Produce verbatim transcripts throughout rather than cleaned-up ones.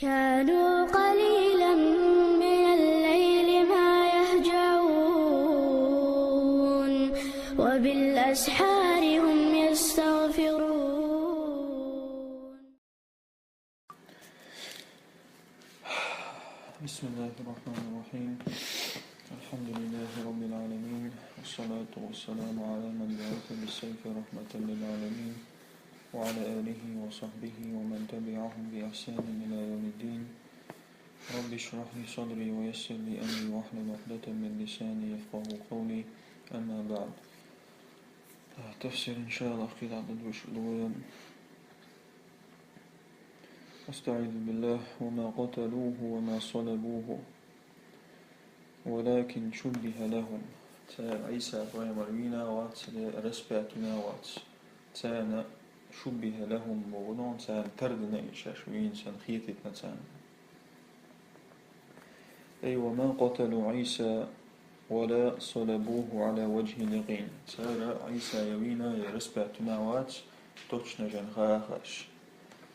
كانوا قليلا من الليل ما يهجعون، وبالأسحار هم يستغفرون. بسم الله الرحمن الرحيم. الحمد لله رب العالمين، والصلاة والسلام على من بعث بالسيف رحمة للعالمين، وعلى آله وصحبه ومن تبعهم بإحسان إلى يوم الدين. رب اشرح لي صدري ويسر لي أمري واحلل عقدة من لساني يفقهوا قولي. أما بعد. تفسير إن شاء الله قطعة دوش الأولى. أستعيذ بالله. وما قتلوه وما صلبوه ولكن شبه لهم. Цара Ӏийса пайхамар вийна вац, я распят вина вац. Царна шуббиха лахӀум боху, царна тардина и шаьш вийна санна хетийтина царна. أي وما قتلوا عيسى ولا صلبوه على وجه اليقين. Цара Ӏийса я вийна, я распят вина вац, точно жан хахаш.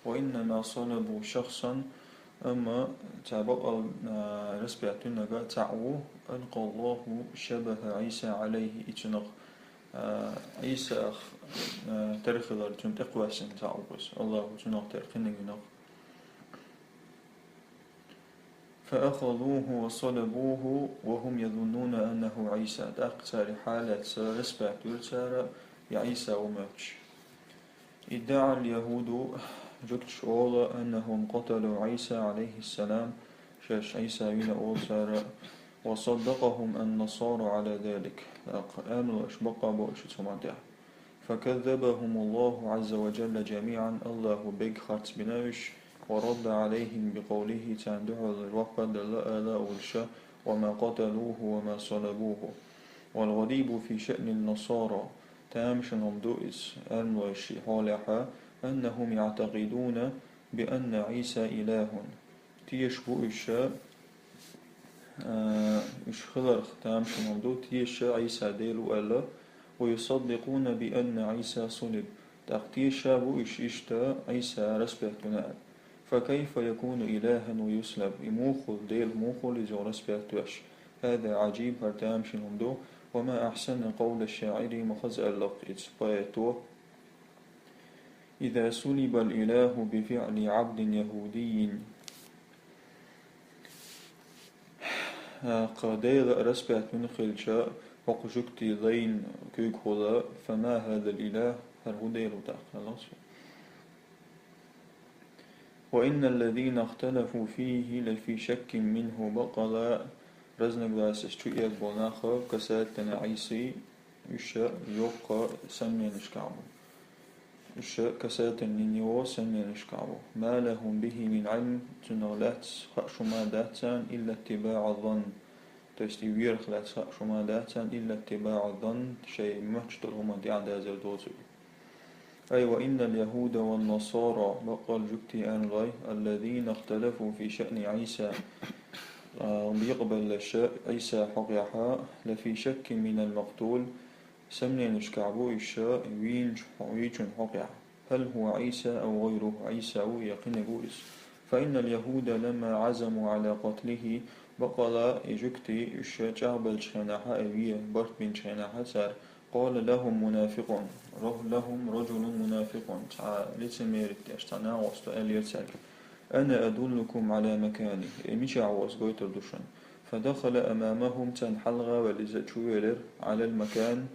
وإنما صلبوا شخصا, амма цара бакъал, а, распят винарг цхьаъ ву, ألقى الله شبه عيسى عليه, и цунах, а, Ӏийсах, а, тера хилар цунна тӀекхоьссина цхьаъ ву иза. АллахӀа цунах тера кхиниг винарг. فأخذوه وصلبوه وهم يظنون أنه عيسى. ТӀаккха цара хьалаьцна распят вира цара, я Ӏийса ву моьттуш. ادعى اليهود, жуьгташа олу, أنهم قتلوا عيسى عليه السلام, шаьш Ӏийса вийна олу цара, وصدقهم النصارى على ذلك. ТӀаккха аьрмалойша бакъ а бо уьш цу хӀуманна тӀехь. فكذبهم الله عز وجل جميعا, АллахӀа берриг харц бина уьш, ورد عليهم بقوله, царна дуьхьал жоп а делла, ала а олуш, وما قتلوه وما صلبوه. والغريب في شأن النصارى, тамашийна хӀума ду иза, аьрмалойн хьолехь, أنهم يعتقدون بأن عيسى إله. Теша бу уьш, а, уьш хиларх тамашийна хӀума ду, теша Ӏийса Дела ву аьлла, ويصدقون بأن عيسى صلب. ТӀаккха теша бу уьш иштта Ӏийса распят вина аьлла. فكيف يكون إلها ويصلب؟ И муха хуьлу, Дела муха хуьлу иза распят веш? هذا عجيب, хӀара тамашийна хӀума ду. وما أحسن قول الشاعر, ма хаза аьлла-кх иза поэто. إذا صلب الإله بفعل عبد يهودي. ТӀаккха Дела распят вина хилча, хӀокху жуьгтийн лайна куьйгахула, فما هذا الإله, хӀара хӀун Дела ву тӀаккха, аьлла цо. وإن الذين اختلفوا فيه لفي شك منه, баккъала разногласеш чу эгна болу нах, كساتنة عيسى, уьш йоккха сомненешкахь бу. Уьш كساتنة عيسى сомненешкахь бу. ما لهم به من علم, цунах лаьцна хаа шуна ма дац царна, إلا اتباع الظن. То есть и верах лаьцна хаа шуна ма дац царна, إلا اتباع الظن, шайн моьттуш долу хӀуманна тӀаьхьа дазар доцург. أي وإن اليهود والنصارى, баккъал жуьгтий аьрмалой, الذين اختلفوا في شأن عيسى, а, бекъабелларш Ӏийсан хьокъехь, لفي شك من المقتول, сомненешкахь бу уьш вийначу, вийчун хьокъехь. هل هو عيسى أو غيره, Ӏийса ву я кхиниг ву иза. فإن اليهود لما عزموا على قتله, баккъала и жуьгтий уьш чӀагӀбеллачу хенахь, и вен барт бинчу хенахь цара, قال لهم منافق, لهم رجل منافق, цхьа лицемерие деш цхьа накъост аьллера цаьрга: أنا أدلكم على مكانه, и мичахь ву ас гойтур ду шуна. فدخل أمامهم, царна хьалха а ваьлла иза чувелира, على المكان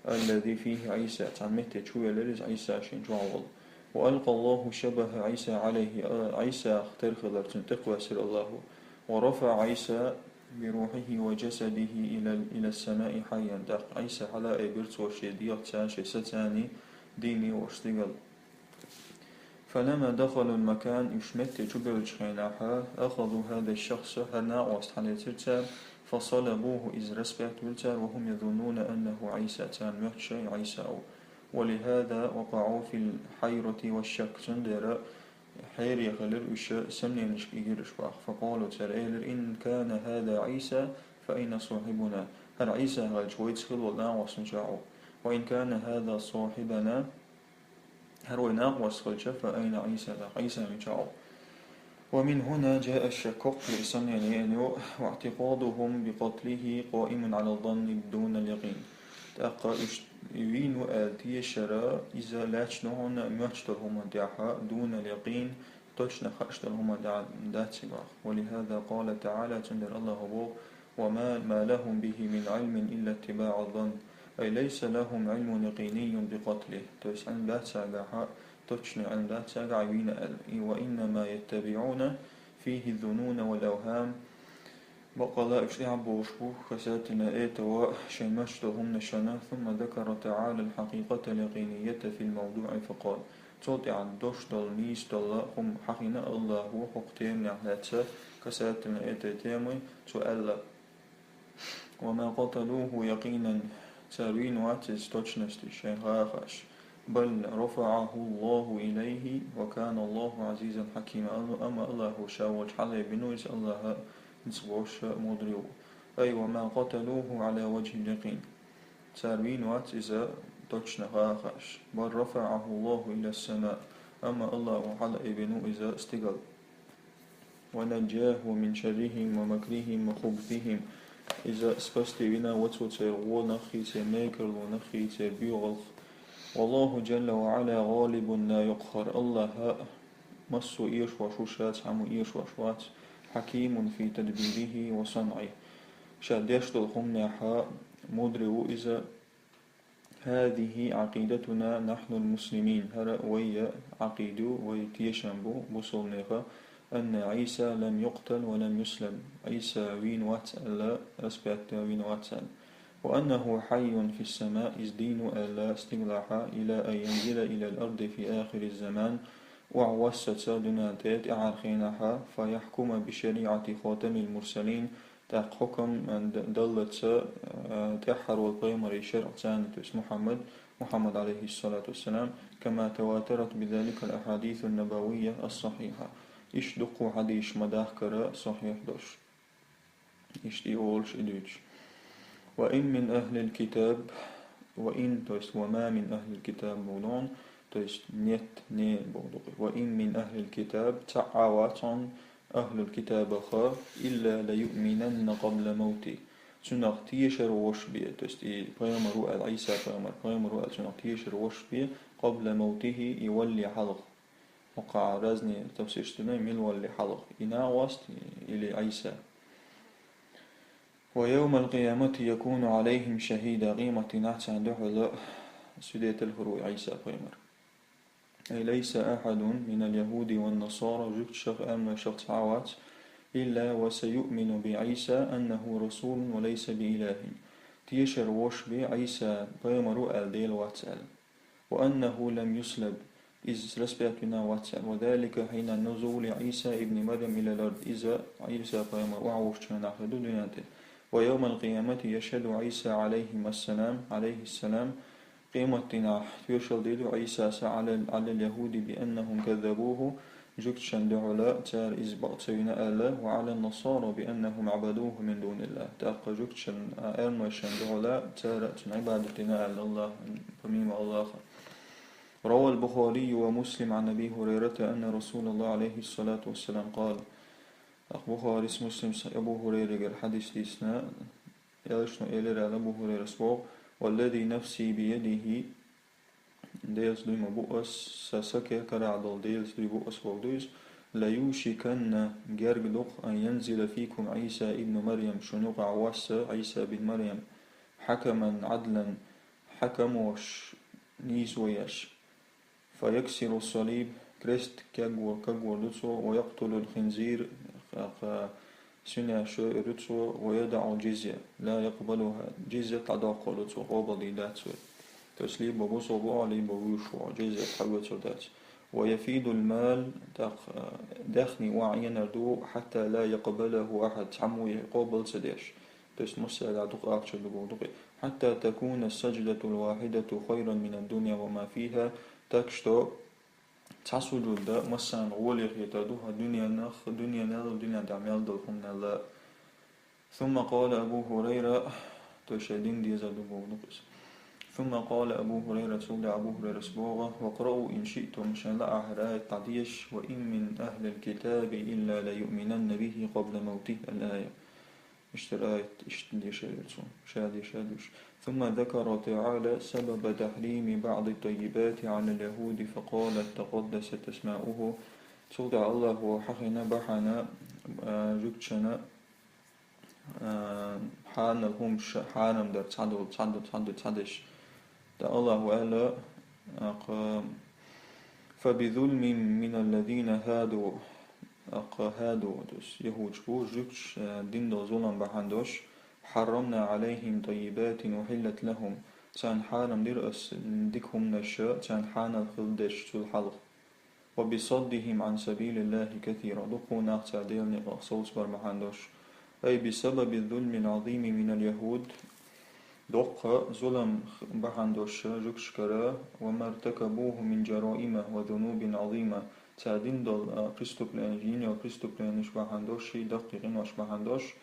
الذي فيه عيسى, цхьана метте чувелира иза Ӏийса шена чохь волу. وألقى الله شبه عيسى عليه, Ӏийсах тера хилар цунна тӀекхоьссира АллахӀа. ورفع عيسى بروحه وجسده إلى، إلى السماء حيا. ТӀаккха Ӏийса хьала а айбира цо шен дегӀаца, шен сацаний, дийне волуш стигала. فلما دخلوا المكان, уьш метте чубевллачу хенахь, أخذوا هذا الشخص, хӀара накъост хьалецира цара, فصلبوه, иза распят вира цара, وهم يظنون أنه عيسى, царна моьттуш шайн Ӏийса ву. ولهذا وقعوا في الحيرة والشك, цундела хьере хилира уьш, сомненешка эгира уьш боху. فقالوا, цара элира: إن كان هذا عيسى فأين صاحبنا؟ ХӀара Ӏийса хилча, вайца хилла волу накъост мичахь ву? وإن كان هذا صاحبنا, хӀара вайн накъост хилча, فأين عيسى, Ӏийса мичахь ву? ومن هنا جاء الشك, хӀокхо санна яьнна я, واعتقادهم بقتله قائم على الظن دون اليقين. ТӀаккха уьш вийна ву аьлла тешар, иза лаьтташ ду хьуна моьттуш долу хӀуманна тӀехь, دون اليقين, точно хууш долу хӀуманна тӀехь дац и боху. ولهذا قال تعالى, цундела АллахӀа боху: وما ما لهم به من علم إلا اتباع الظن، أي ليس لهم علم يقيني بقتله. То есть Ӏилма дац цаьргахь, точно Ӏилма дац цаьргахь вийна аьлла. И وإنما يتبعون فيه الظنون والأوهام. Баккъалла уьш тӀаьхьа бовлуш бу, касательно этого, шайн моьттуш долу хӀуманашна. ثم ذكر تعالى الحقيقة اليقينية في الموضوع فقال. Цул тӀаьхьа дош долу, нийса долу хӀума хьахийна АллахӀа хӀокху теманех лаьцна, касательно этой темы, цо аьлла: وما قتلوه يقينا, цара вийна вац иза с точностью, шайн хаа хууш. بل رفعه الله إليه وكان الله عزيزا حكيما. Амма АллахӀа ша волчу хьалаайбина ву иза, АллахӀ ницкъ болуш, мудри ву. أي وما قتلوه على وجه اليقين. Цара вийна вац иза точно хаа хууш. بل رفعه الله إلى السماء. Амма АллахӀа хьалаайбина ву иза стигала. ونجاه من شرهم ومكرهم وخبثهم. Иза спасти вина ву цо церан вонах а, церан мекарлонах а, церан боьхалх. والله جل وعلا غالب لا يقهر. АллахӀ массо а эшош ву ша, цхьаммо эшош вац. حكيم في تدبيره وصنعه. Ша деш долу хӀуманехь мудри ву иза. هذه عقيدتنا نحن المسلمين. ХӀара вай Ӏакъида ю, вай тешам бу, бусалбанеха. أن عيسى لم يقتل ولم يصلب. Ӏийса вийна вац аьлла, распятте вийна вац аьлла. وأنه حي في السماء, иза дийна ву аьлла стигалахь, إلى أن ينزل إلى الأرض في آخر الزمان, охьавоссаца дуьнен тӀе тӀаьхьара хенахь, فيحكم بشريعة خاتم المرسلين, тӀаккха хьукам, а, д-, даллалца, а, тӀаьххьара волу пайхамаран шарӀаца, то есть Мухьаммад, Мухьаммад, عليه الصلاة والسلام, كما تواترت بذلك الأحاديث النبوية الصحيحة. Иштта дуккха хьадисаш ма дахкара сахьихь долуш. Иштта и олуш, и дуьйцуш. وإن من أهل الكتاب, وإن, то есть وما من أهل الكتاب боху ду хьуна, то есть нет, не боху ду-кх. وإن من أهل الكتاب, цхьа а вац хьуна ахьлул китабах, إلا ليؤمنن قبل موته. Цунах тешар волуш бен, то есть и пайхамар ву аьлла, Ӏийса пайхамар, пайхамар ву аьлла, цунах тешар волуш бен, قبل موته, и валале хьалха. ХӀокху разные тафсираш дина, мила валале хьалха, и накъост или Ӏийса. ويوم القيامة يكون عليهم شهيدا, къематдийнахь царна дуьхьал свидетель хир ву Ӏийса пайхамар. أي ليس أحد من اليهود والنصارى, жуьгташах, аьмнашах цхьа а вац, إلا وسيؤمن بعيسى أنه رسول وليس بإله. Тешар волуш бен Ӏийса пайхамар ву аьлла, Дела вац аьлла. وأنه لم يصلب, иза распят вина вац аьлла. وذلك حين نزول عيسى ابن مريم إلى الأرض, иза Ӏийса пайхамар охьавоссучу хенахь хир ду дуьнен тӀе. ويوم القيامة يشهد عيسى عليهم السلام, عليه السلام, къематдийнахь тоьшалла дийр ду Ӏийсас على, على اليهود بأنهم كذبوه, жуьгташна дуьхьал цара иза бакъ ца вина аьлла, وعلى النصارى بأنهم عبدوه من دون الله. ТӀаккха жуьгташна, а, аьмнашна дуьхьал цара цунна Ӏибадат дина аьлла, АллахӀ, помимо АллахӀа. روى البخاري ومسلم عن أبي هريرة أن رسول الله عليه الصلاة والسلام قال. ТӀаккха Бухарис, Муслимс Абу ХӀурайрагара хьадис дийцина, элчано элира аьлла Абу ХӀурайрас боху: والذي نفسي بيده, Делаца дуй ма бу ас, сан са кехатехь долу Делаца дуй бу ас боху ду иза, ليوشكن, герга ду-кх, أن ينزل فيكم عيسى ابن مريم, шуна юкъахь восса Ӏийса бин Марьям, حكما عدلا, хьаькам волуш, нийсо еш. فيكسر الصليب, крест кегвор, кагвор ду цо, ويقتل الخنزير, кха-, кха-, свиняй шо эр ду цо, ويدع الجزية, لا يقبلها, джизьят дӀадоккхур ду цо, къобалдийр дац вай. То есть либо бусалба ву хьо, либо вуьйш ву хьо, джизьят хьан оьцур дац. ويفيض المال, тӀаккха, э, даьхни охьаэнар ду, حتى لا يقبله أحد, цхьаммо и къобал ца деш. То есть массарел а дукха ахча ду боху ду-кх и. حتى تكون السجدة الواحدة خيرا من الدنيا وما فيها, так что цхьа сужуд дан массарна гӀоле хетар ду хӀара дуьненах, дуьненал, дуьнен тӀехь мел долу хӀуманал а. ثم قال أبو هريرة, то есть шайн дин дезар ду боху ду-кх иза. ثم قال أبو هريرة, цул тӀехьа Абу Хурайрас боху: واقرؤوا إن شئتم, шайна лаахь аят дӀадеша, وإن من أهل الكتاب إلا ليؤمنن به قبل موته, الآية. Иштта аят, иштта дешар цо, ша дешар деш. ثم ذكر تعالى سبب تحريم بعض الطيبات على اليهود فقال: تقدست أسماؤه. Цул тӀехьа Аллахо хьахийна бахьана, а, жуьгташна, а, хьанал хӀумаш хьарам дар, цхьадолу, цхьадолу, цхьадолу, цхьадеш. ТӀаккха Аллахо аьлла, акха: فبظلم من الذين هادوا, акха هادوا, то есть яхӀудаш бу, жуьгташ, а, дина долу зулам бахьана долуш, حرمنا عليهم طيبات أحلت لهم, царна хьарам дира ас дика хӀуманаш, царна хьанал хилла дерш цул хьалха. وبصدهم عن سبيل الله كثيرا, дукха нах цара Делан некъах совцабар бахьана долуш. أي بسبب الظلم العظيم من اليهود, доккха зулам бахьана долуш жуьгташкара, وما ارتكبوه من جرائم وذنوب عظيمة, цара дина долу, а, преступленеш, йина йолу преступленеш бахьана долуш, шайн даккхий къинош бахьана долуш,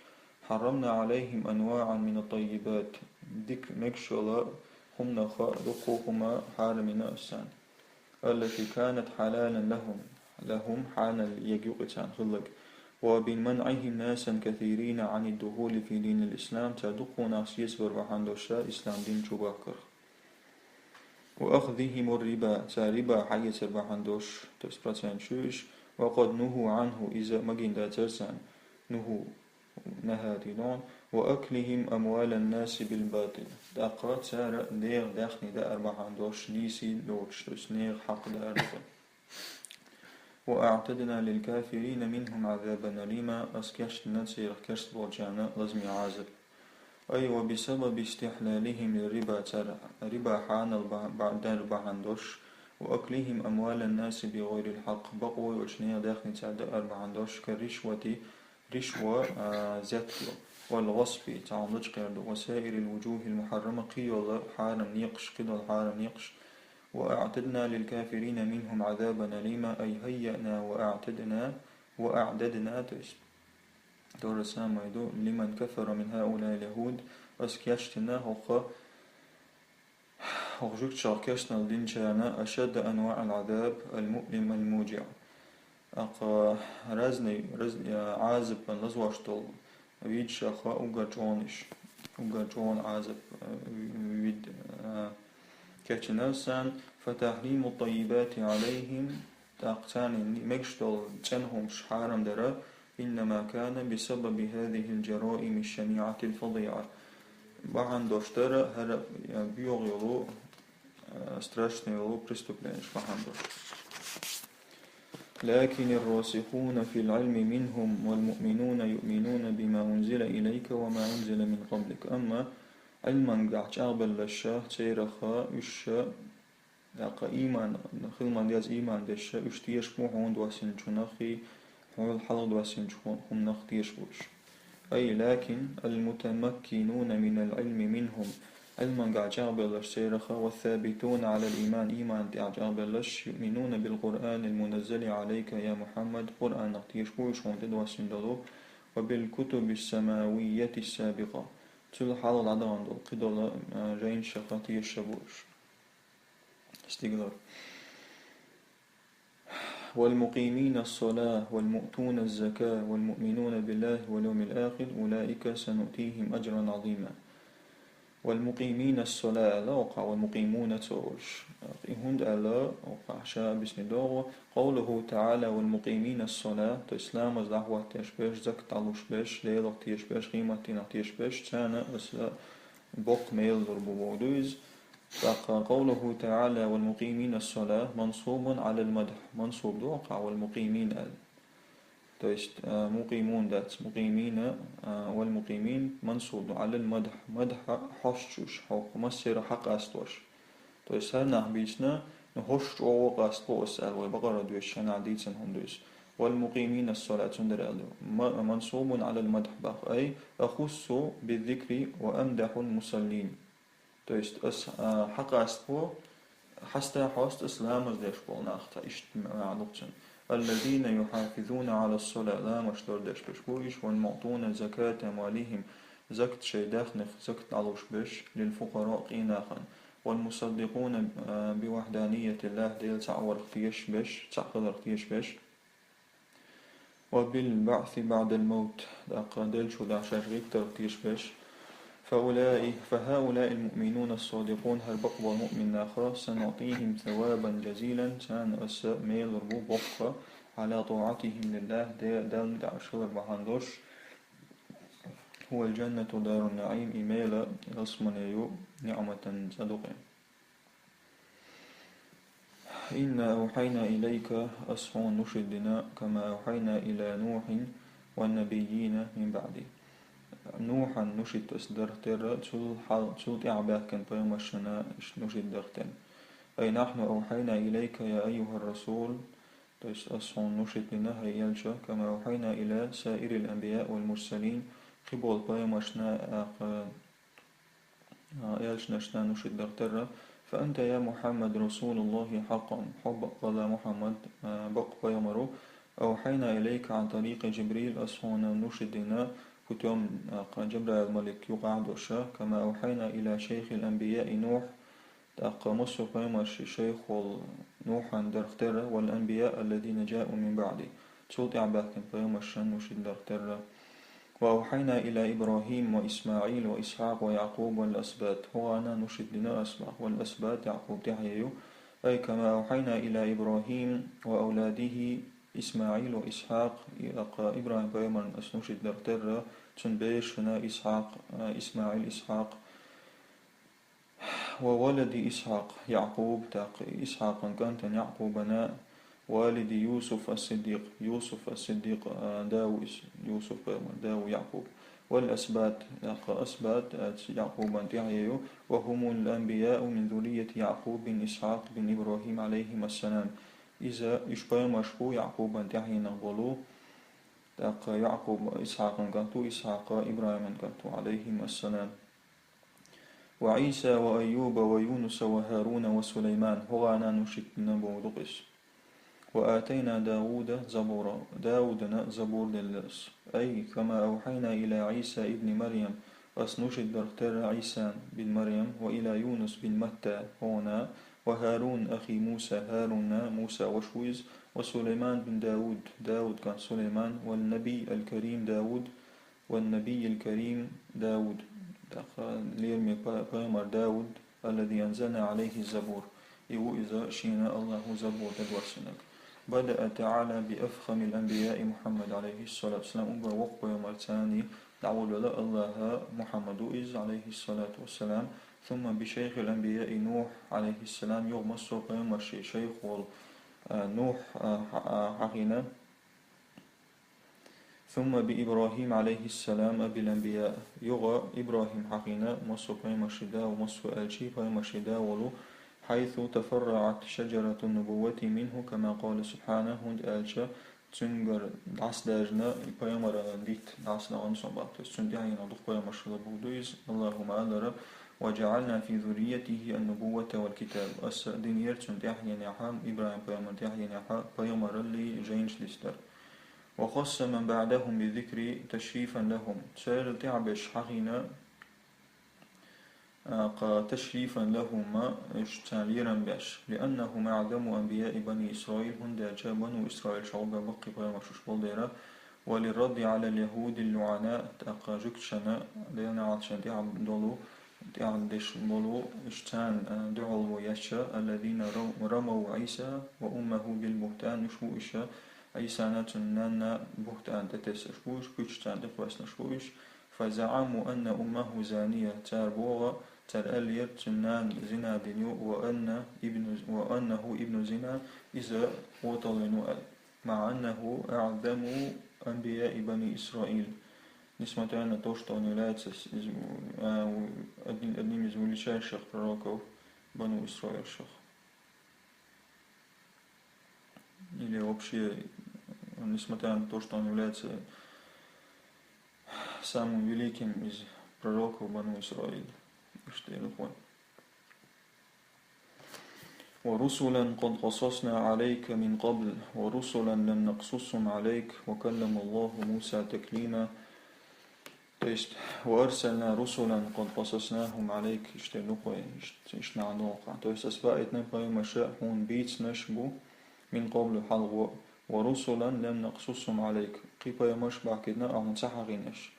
حرمنا عليهم أنواعا من الطيبات, дика мегаш йолу хӀуманах дуккха хӀума хьарам йина ас царна. التي كانت حلالا لهم, لهم, хьанал ерг ю-кх и царна хилларг. وبمنعهم ناسا كثيرين عن الدخول في دين الإسلام, цара дукха нах сецабар бахьана долуш ислам дин чу бахкарх. وأخذهم الربا, цара риба хьаэцар бахьана долуш, то есть процент шу иш, وقد نهوا عنه, иза магийна дацара царна, نهوا, نهى, дийна, وأكلهم أموال الناس بالباطل, тӀаккха цара нехан даьхни даар бахьана долуш нийса доцуш, то есть нехан хьакъ даар дукха. وأعتدنا للكافرين منهم عذابا أليما, ас кечдина царах керста болчарна лазаме Ӏазаб. أي وبسبب استحلالهم للربا, цара риба хьанал ба-, ба-, дар бахьана долуш, وأكلهم أموال الناس بغير الحق, бакъо йолчу нехан даьхни цара даар бахьана долуш, كالرشوة, ришва, а, зетко, والغصب, цхьа хӀума лачкъаяр ду, وسائر الوجوه المحرمة, кхин йолу хьарам некъаш, кхидолу хьарам некъаш. وأعتدنا للكافرين منهم عذابا أليما, أي هيأنا وأعتدنا, وأعددنا, то есть то же самое ду, لمن كفر من هؤلاء اليهود, ас кечдина хӀокху хӀокху жуьгташах кечдина динчарна أشد أنواع العذاب المؤلم الموجع. Акха разный, раз-, а, Ӏазапан лазош долу вид шаха уггар чӀогӀа иш, уггар чӀогӀа Ӏазап, а, вид, а, кечдина сан, فتحريم الطيبات عليهم, тӀаккха царна мегаш долу цӀена хӀумаш хьарам дара, إنما كان بسبب هذه الجرائم الشنيعة الفظيعة. Бахьана долуш дара хӀара, а, боьха йолу, а, страшный йолу преступленеш бахьана долуш. لكن الراسخون في العلم منهم والمؤمنون يؤمنون بما أنزل إليك وما أنزل من قبلك. Амма Ӏилманга чӀагӀбеллаша, цераха уьш ша, тӀаккха ийман, хила ма деза ийман деша, уьш теша бу хьуна доссинчунах и, хьуна хьалха доссинчу хӀу-, хӀуманах теша бу уьш. أي لكن المتمكنون من العلم منهم, Ӏилманга чӀагӀбеллаш цераха, والثابتون على الإيمان, ийман тӀехь чӀагӀбеллаш, يؤمنون بالقرآن المنزل عليك يا محمد, Къуръанах теша бу уьш хьуна тӀе доссина долу, وبالكتب السماوية السابقة. Цул хьалха дӀадахана долу кхидолу, а, жайнашаха теша бу уьш. Стигалара. والمقيمين الصلاة والمؤتون الزكاة والمؤمنون بالله واليوم الآخر أولئك سنؤتيهم أجرا عظيما. والمقيمين الصلاة аьлла, окха والمقيمون ца олуш. И хӀунда аьлла, окха ша бисни догӀу, قوله تعالى والمقيمين الصلاة, то есть ламаз дӀахӀоттеш берш, закат дӀалуш берш, Делах теша берш, къематдийнах теша берш, царна аса боккха мел лур бу боху ду иза. ТӀаккха قوله تعالى والمقيمين الصلاة منصوب على المدح, мансуб ду окха والمقيمين аьлла. То есть, а, مقيمون дац, مقيمين, а, والمقيمين منصوب على المدح, мадхьа хьостуш, хьо-, массера хьакъасталуш. То есть, хӀара нах бийцина, ну, хӀорш чӀогӀа къастало аса аьлла, вай бакъара доьшуш хӀара нах дийцина хӀума ду иза. والمقيمين الصلاة, цундела аьлла ду. Ма-, منصوب على المدح бах, أي أخص بالذكر وأمدح المصلين. То есть ас, а, хьакъастало, хьаста хьоста ас ламаз деш болу нах, цхьа иштта маьӀна ду цуьнан. الذين يحافظون على الصلاة, ламаз лардеш берш бу уьш, والمعطون زكاة أموالهم, закат шайн даьхних, закат дӀалуш берш, للفقراء, къинахана. والمصدقون بوحدانية الله, Дела цхьаъ варх тешаш берш, цхьаъ хиларх тешаш берш. وبالبعث بعد الموت, тӀаккха Делчул тӀехьа шаьш гӀиттарх тешаш берш. فأولئك, فهؤلاء المؤمنون الصادقون, хӀара бакъ бола муъмин нах, سنعطيهم ثوابا جزيلا, царна аса мел лур бу боккха, على طاعتهم لله, Де-, Далла муьтӀахьаш хилар бахьан долуш, هو الجنة دار النعيم, и мел ялсамани ю, ниӀматан цӀа ду-кх. إنا أوحينا إليك, ас хьуна нушид дина, كما أوحينا إلى نوح والنبيين من بعده. Нухьан нушид ас дарх терра, цул хьал-, цул тӀаьхьа баьхкина пайхамаршна иштта нушид дарх терра. أي نحن أوحينا إليك يا أيها الرسول, то есть ас хьуна нушид дина, хӀай элча, كما أوحينا إلى سائر الأنبياء والمرسلين, кхиболу пайхамаршна, а, кха-, а, элчанашна нушид дарх терра. فأنت يا محمد رسول الله حقا, хьо бакъ-, валла Мухьаммад, а, бакъ пайхамар ву. أوحينا إليك عن طريق جبريل, ас хьуна нушид дина путём, а, кха-, Жабраил малик юкъахь а долуш, كما أوحينا إلى شيخ الأنبياء نوح, тӀаккха массо а пайхамаршна шайх волу Нухьан дарх терра, والأنبياء الذين جاءوا من بعده, цул тӀаьхьа баьхкина пайхамаршна нушид дарх терра. وأوحينا إلى إبراهيم وإسماعيل وإسحاق ويعقوب والأسباط, хӀокхарна нушид дина ас боху, والأسباط, Якъуб тӀаьхье ю, أي كما أوحينا إلى إبراهيم وأولاده إسماعيل وإسحاق, и, тӀаккха ИбрахӀим пайхамарна ас нушид дарх терра, цуьнан берашна Исхьакъ, а, ИсмаӀил, Исхьакъ, وولد إسحاق يعقوب, тӀаккха Исхьакъан кӀантана Якъубана, والد يوسف الصديق, Юсуф ас-Сиддикъ, а, да ву иза, Юсуф пайхамар да ву Якъуб, والأسباط, тӀаккха асбат, а, Якъубан тӀаьхье ю, وهم الأنبياء من ذرية يعقوب بن إسحاق بن إبراهيم عليهما السلام. Иза, уьш пайхамарш бу Якъубан тӀаьхьенах болу, тӀаккха Якъуб Исхьакъан кӀант ву, Исхьакъ ИбрахӀиман кӀант ву, عليهما السلام. وعيسى وأيوب ويونس وهارون وسليمان, хӀокхарна нушид дина бохург ду-кх иза. وآتينا داود زبورا, Даудана Забур делла ас. أي كما أوحينا إلى عيسى ابن مريم, ас нушид дарх терра Ӏийсан бин Марьям, وإلى يونس بن متى, хӀокхунна, وهارون أخي موسى, ХӀарунна, Муса ваша ву иза, وسليمان بن داود, Даудан кӀант Сулайман, والنبي الكريم داود, والنبي الكريم داود, тӀаккха лераме па-, пайхамар Дауд, الذي أنزلنا عليه الزبور, и ву иза шена АллахӀа Забур тӀедоссинарг. بدأ تعالى بأفخم الأنبياء محمد عليه الصلاة والسلام, уггар воккха пайхамарца дӀаволавелла АллахӀа Мухьаммад ву иза, عليه الصلاة والسلام, ثم بشيخ الأنبياء نوح عليه السلام, юха массо а пайхамаршна шайх волу, а, Нухь, а, хьа-, а, хьахийна, ثم بإبراهيم عليه السلام أبي الأنبياء, юха ИбрахӀим хьахийна, массо а пайхамаршна да ву, массо а элчий, пайхамаршна да волу, حيث تفرعت شجرة النبوة منه كما قال سبحانه, хӀунда аьлча цуьнгара дӀасадаьжна пайхамаран дитт дӀасадахана со бах. То есть цуьнан тӀаьхьенах дукха пайхамарш хилла бохург ду иза, АллахӀа ма-аллара: وجعلنا في ذريته النبوة والكتاب. Аса динера цуьнан тӀаьхьенехьа, ИбрахӀим пайхамаран тӀаьхьенехьа пайхамараллий жайнаш дицдар. وخص من بعدهم بالذكر تشريفا لهم. Церан тӀаьхьаберш хьахийна, а, кха, تشريفا لهم, уьш царна лерам беш, لأنهم أعظم أنبياء بني إسرائيل, хӀунда аьлча Бану Исраилшкахь уггар баккхий пайхамарш уьш болу дела, وللرد على اليهود اللعناء, тӀаккха жуьгташна, Делан неӀалташна тӀехь долу, тӀехь деш болу, уьш царна, а, дуьхьал ву еш, الذين رم-, رموا عيسى وأمه بالبهتان, уьш бу уьш Ӏийсана, цуьнан нанна буьхтан тӀетессаш бу уьш, пуьчаш царна тӀекхоьссинарш бу уьш, فزعموا أن أمه زانية, цара боху, цара аьллера, цуьнан нана зина дина ю, وأن ابن, وأنه ابن زنا, иза кхеталвина ву аьлла, مع أنه أعظم أنبياء بني إسرائيل, несмотря на то, что он является с-, из-, а, у-, одним, одним из величайших пророков Бану Исраилшкахь. Или вообще, несмотря на то, что он является самым великим из пророков Бану Исраиль. Иштта эр ду хьуна. ورسلا قد قصصنا عليك من قبل، ورسلا لم نقصصهم عليك، وكلم الله موسى تكليما. То есть, «وأرسلنا رسلا قد قصصناهم عليك», иштта дукха, ишт-, иштта маӀан долу кхаъ. То есть, ас баийтина пайхамарш хьуна бийцинарш бу, «من قبل», хьалха, «ورسلا لم نقصصهم عليك», кхин пайхамарш бахкийтина ахьа хьуна ца хьахийнарш.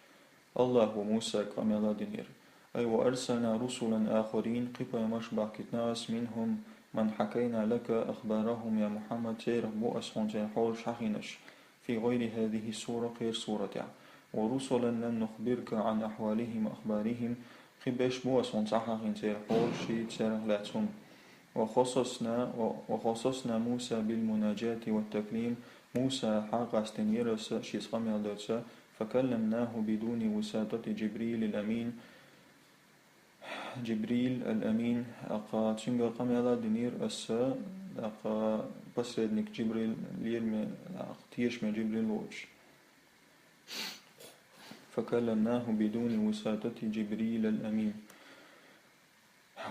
АллахӀа Мусага къамел динера. Ай, «وأرسلنا رسلا آخرين», кхин пайхамарш бахкийтина ас, «منهم من حكينا لك أخبارهم يا محمد», церах бу ас хьуна церан хьолаш хьахийнарш. «في غير هذه السورة», кхеран суратехь. «ورسلا لم نخبرك عن أحوالهم وأخبارهم», кхин берш бу ас хьуна ца хьахийна церан хьолаш, церах лаьцна хӀума. «وخصصنا، و-، وخصصنا موسى بالمناجاة والتكليم», Муса хьакъастийнера ас шеца къамел дарца, «فكلمناه بدون واسطة جبريل الأمين». Джибрил ал-Амин, тӀаккха цуьнга къамел динера ас, тӀаккха посредник Джибрил лераме, тӀаккха тешаме Джибрил воцуш. «فكلمناه بدون واسطة جبريل الأمين».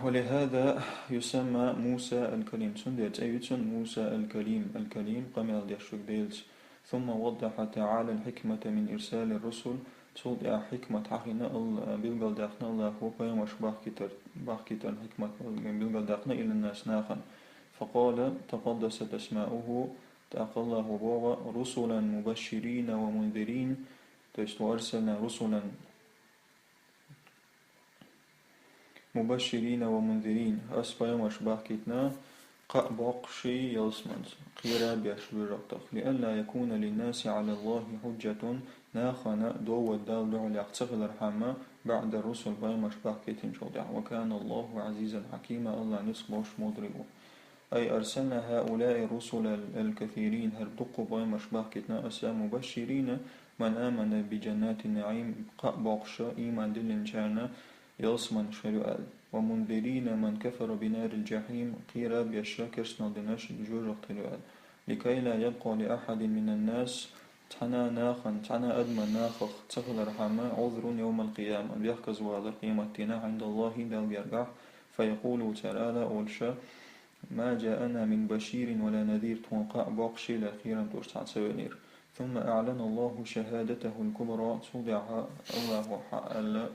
«ولهذا يسمى موسى الكليم». Цундела цӀе ю цунна Муса ал-Калим, ал-Калим, къамел деш верг Делаца. «ثم وضح تعالى الحكمة من إرسال الرسل». Цул тӀаьхьа хьикмат хьахийна, Алла-, билгалдаьккхина АллахӀа пайхамарш бахкийтар-, бахкийтаран хьикмат билгалдаьккхина иланнас нахана. «فقال تقدست أسماؤه», тӀаккха АллахӀа боху: «رسلا مبشرين ومنذرين», то есть «وأرسلنا رسلا مبشرين ومنذرين». Ас пайхамарш бахкийтина кхаъ боккхуш ялсаманца, кхера а беш жоьжахатех. «لئلا يكون للناس على الله حجة», нахана довр Далла дуьхьалех ца хилархьама, «بعد الرسل», пайхамарш бахкийтинчул тӀаьхьа. «وكان الله عزيزا حكيما», Аллах ницкъ болуш мудрый ву. «أي أرسلنا هؤلاء الرسل الكثيرين», хӀара дуккха пайхамарш бахкийтина аса, «مبشرين من آمن بجنات النعيم», кхаъ боккхуш, ийман диллинчарна ялсаманеш хир ю аьлла. «ومنذرين من كفر بنار الجحيم», кхера а беш, керстанал динарш жоьжахате хир ю аьлла. «لكي لا يبقى لأحد من الناس», цхьана а нахана, цхьана а адаман нахах ца хилархьама, «عذر يوم القيامة», бехказавалар къематдийнахь, «عند الله», Далла гергахь, «فيقولوا», цара ала, олуш: «ما جاءنا من بشير ولا نذير», тхуна кхаъ боккхуш а, кхерам тоьхуш цхьа а ца веанера. «ثم أعلن الله شهادته الكبرى», цул тӀаьхьа АллахӀа хьааьлла,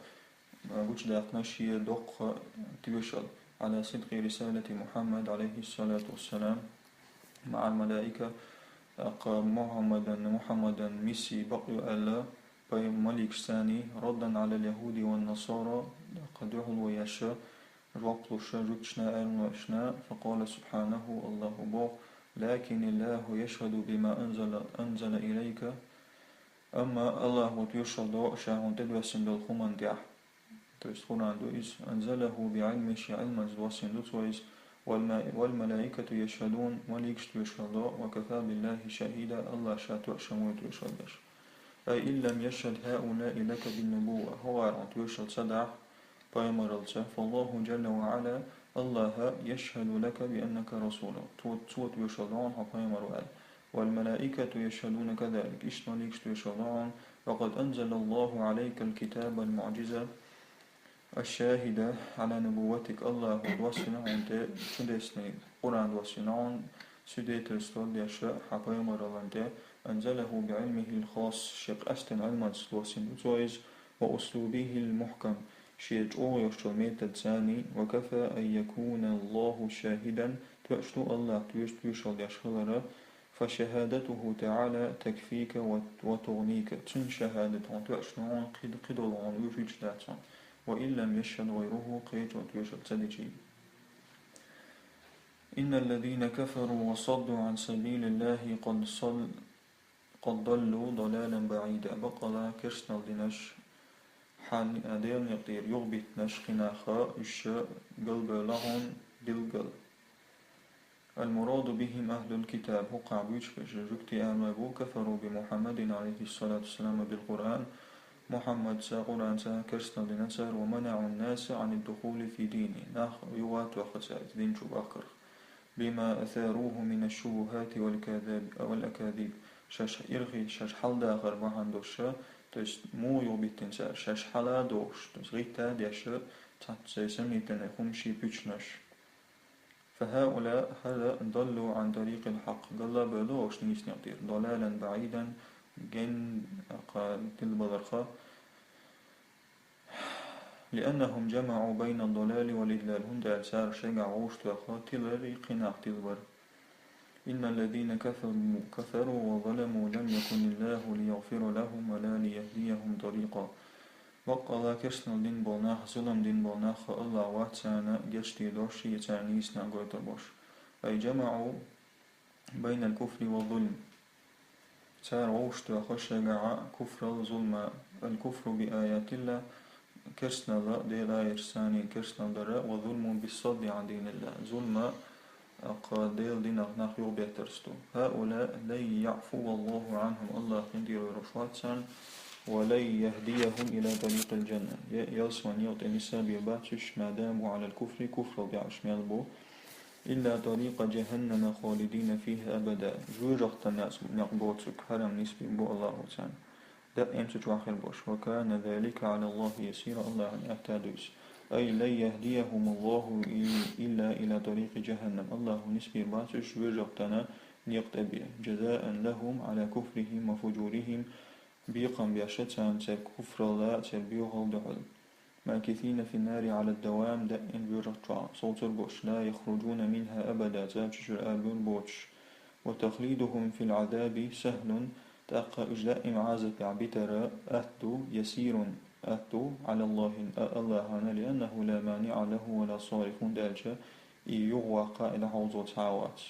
гучудаьккхина шен доккха тоьшалла, «على صدق رسالة محمد عليه الصلاة والسلام مع الملائكة», тӀаккха Мухьаммадан, Мухьаммадан миссий бакъ ю аьлла, пай-, маликашца, «ردا على اليهود والنصارى», тӀаккха дуьхьало еш, жоп луш жуьгташна, аьрманошна. «فقال سبحانه», АллахӀа боху: «لكن الله يشهد بما أنزل، أنزل إليك». Амма АллахӀа тоьшалла до ша хьуна тӀедоьссина долу хӀуманна тӀехь. То есть Къуръан ду иза. «أنزله بعلمه», шен Ӏилманца доссийна ду цо иза. «والم-، والملائكة يشهدون», маликаш тоьшалла до, «وكفى بالله شهيدا», АллахӀ ша тоьшалла ву тоьшалла деш. «أي إن لم يشهد هؤلاء لك بالنبوة», хӀокхара хьуна тоьшалла ца дахь пайхамараллица, «فالله جل وعلا», АллахӀ, «يشهد لك بأنك رسوله», цо, цо тоьшалла до хьуна хьо пайхамар ву аьлла. «والملائكة يشهدون كذلك», иштта маликаш тоьшалла до хьуна, «وقد أنزل الله عليك الكتاب المعجز الشاهد على نبوتك», АллахӀа доссийна хьуна тӀе чудесный Къуръан доссийна хьуна, свидетельство деш хьан пайхамараллина тӀе, «أنزله بعلمه الخاص», шен къаьсттина Ӏилманца доссийна ду цо иза, «وأسلوبه المحكم», шен чӀогӀа йолчу методца, «وكفى أن يكون الله شاهدا», тоьаш ду АллахӀ тоьш-, тоьшалла деш хилар, «فشهادته تعالى تكفيك وت-، وتغنيك». Цуьнан шахӀадат хьуна тоьаш ду хьуна, кхин-, кхидолу хьуна вуьш вича дац хьуна. «وإن لم يشهد غيره», кхечо тоьшалла ца дичий. «إن الذين كفروا وصدوا عن سبيل الله قد صل-، قد ضلوا ضلالا بعيدا». Баккъала керстанал динарш, хьан-, Делан некъа тӀера юхабиттинарш, кхин нах, уьш галбевлла хьуна билггал. «المراد بهم أهل الكتاب», хӀокхахь буьйцуш берш жуьгтий аьлла бу, «كفروا بمحمد عليه الصلاة والسلام وبالقرآن», Мухьаммадца, Къуръанца керстанал дина цара, «ومنعوا الناس عن الدخول في دينه», нах юха а тоьхна цара дин чу бахкарх, «بما أثاروه من الشبهات والكذاب-، والأكاذيب», шаьш ирхи, шаьш хьаладахар бахьана долуш, то есть муха юхабиттина цара, шаьш хьала а дохуш, то есть гӀитта а деш, цхьацца сомнительный хӀумнаш, пуьчнаш. «فهؤلاء», хӀара, «ضلوا عن طريق الحق», галла а бевлла оцу нийса некъа тӀера, «ضلالا بعيدا», ген-, кха-, тилабаларх, لأنهم جمعوا بين الضلال والإضلال, хӀунда аьлча цара шайгахь вовшахтоьхна тилари кхин нах тилабар. إن الذين كفروا كفروا وظلموا لم يكن الله ليغفر لهم ولا ليهديهم طريقا. Баккъала керстанал дина болу нах, зулам дина болу нах Аллах вац царна гечдийр долуш, я царна нийсонаш гойтур болуш. أي جمعوا بين الكفر والظلم. Цара вовшахтоьхна шайгахь куфрал, зулма. الكفر بآيات الله, керстанал Делан аяташца керстанал дар, والظلم بالصد عن دين الله. Зулма, аккха Делан динах нах юхабеттарца ду. هؤلاء لن يعفو الله عنهم, Аллах къинтӀера вер вац царна, ولن يهديهم إلى طريق الجنة. Я ялсаманин некъа тӀе нисбийр бац уьш, ما داموا على الكفر, куфрал тӀехь уьш мел бу. إلا طريق جهنم خالدين فيها أبدا. Жоьжахатин некъ боцург, хьарам, нисбийр бу Аллахо царна. Даим цу чохь хир болуш. وكان ذلك على الله يسيرا, Аллахьна аьтта ду иза. أي لن يهديهم الله إلا إلى طريق جهنم. Аллахо нисбийр бац уьш жоьжахатин некъа тӀе бен. جزاء لهم على كفرهم وفجورهم. Бекхам беш царна церан куфралла, церан боьхалла дуьхьал. ماكثين في النار على الدوام, даим жоьжахати чохь совцур болуш, لا يخرجون منها أبدا, цара цу чуьра ара лур боцуш. وتخليدهم في العذاب سهل, тӀаккха уьш даим Ӏазапехь битар атта ду, يسير, атта ду, على الله, а, Аллахьна, لأنه لا مانع له ولا صارف, хӀунда аьлча и юхаваккха, и дӀахьовзо цхьа а вац.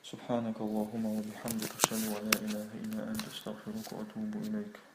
سبحانك اللهم وبحمدك، أشهد أن لا إله إلا أنت، أستغفرك وأتوب إليك.